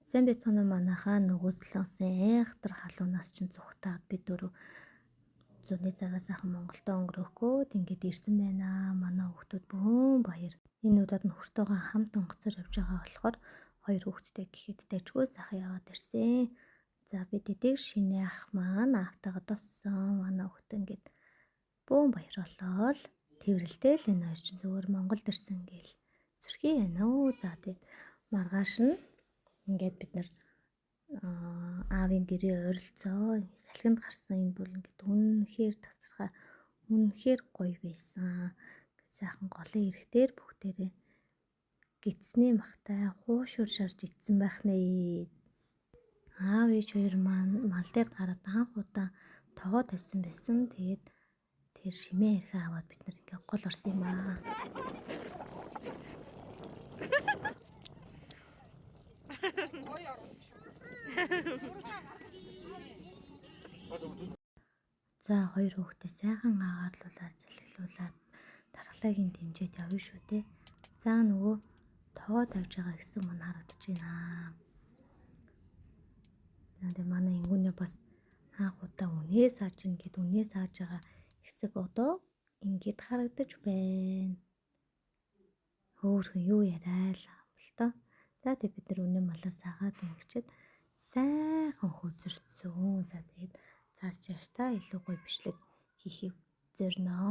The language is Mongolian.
Сайн байцгаана уу манайхаа нөгөө Солонгосын айхтар халуунаас чинь зүхтаад бид дөрөв зуны цагаа сайхан Монголдо өнгөрөөхгүйд ингээд ирсэн байна. Манай хүүхдүүд бөөн баяр. Энэ удаад нь хүртэйгээ хамт онгоцоор явж байгаа болохоор хоёр хүүхэдтэй гэхэд дажгүй сайхан яваад ирсэн. За бид эдийг шинэ ах маань аавтайгаа тоссон. Манай хүүхдээ ингээд бөөн баяр болоо л тэрвэрлтэй л энэ хоёр чинь зүгээр Монголд ирсэн гээл зүрхий байна уу. За тэгэд маргааш нь ингээд бид нар аавын гэрээ ойролцоо салхинд гарсан энэ бүр ингээд үнэхээр тасархай үнэхээр гоё байсан. Сайхан голын эрэг дээр бүгдээрээ гидсний махтай хуушуур шарж идсэн байх нэ. Аав ээж хоёр маань мал дээр гараад анх удаа тогоо тавьсан байсан. Тэгээд тэр шимээ эрхээ аваад бид нар ингээ гол орсон юм аа. За хоёр хүүхдээ сайхан агаарлуулад салхилуулад дархлаагийн дэмжиж явна шүү дээ. За нөгөө тогоо тавьж байгаа хэсэг маань харагдаж байна. За тэгээ манай ингүүнээ бас анх удаа үнээ сааж ингээд үнээ сааж байгаа хэсэг одоо ингээд харагдаж байна. Хөөхөн юу яриа л юм л доо. За тэгээ бид нар үнээ малаа саагаад ингэчээд сайхан хөзөрцөн. За тэгээд цааш цааш та илүү гоё бичлэг хийхийг зорино.